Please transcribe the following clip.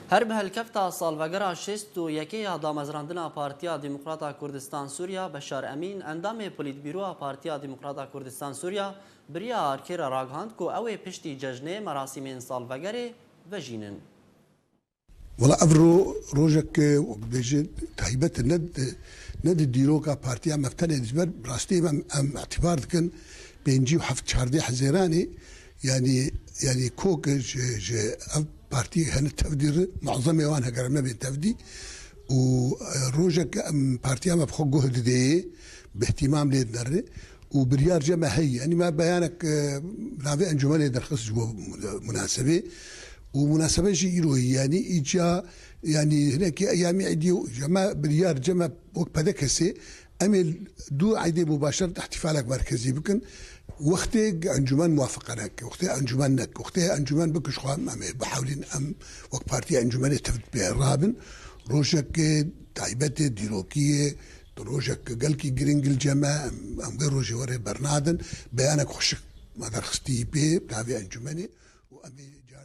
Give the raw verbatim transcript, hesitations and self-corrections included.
Her bi helkefta salvegera şêst û yekê ya damezrandina Partiya Demokrata Kurdistan Sûriya, Beşar Emîn, endamê Polîtbîroya Partiya Demokrata Kurdistan Sûriya, biriya arkê re ragihand ku ew ê piştî cejnê merasîmên salvegerê vejînin. Wela ev ro-, rojek, e, wek dibêje taybet e, ne di, ne di dîroka partiya me tenê, ji ber rastî em, em îtibar dikin pêncî û heft çardeh Hezêranê, yanî, yanî kok ji, ji ev partiyê hene tevdî re, muezemê wan heger em nebên tevdî û, e, rojek em partiya me bi xwe guh didê, bi îhtîmam lê dinere û biryar ce me heye. Yanî me beyanek, e, navê encûmenê derxist ji bo munasebê. Û munasebeya jî îro ye. Yanî îca, yanî hinekî eyamî îdî û îca me biryar ce me wek P D K S em ê du îdê mubaşer îhtîfalek merkezî bikin. Wextê encûmen muwafiqe neke, wextê encûmen neke, wextê encûmen bikin ji xwe em ê bihewlîn em wek partiya encûmenê tevdî pê rabin. Rojekê taybetê dîrokî ye, rojek gelkî giring li cem e, em, em vê rojê were bernadin. Beyanek xweşik me derxistî pê navê encûmenê û em ê car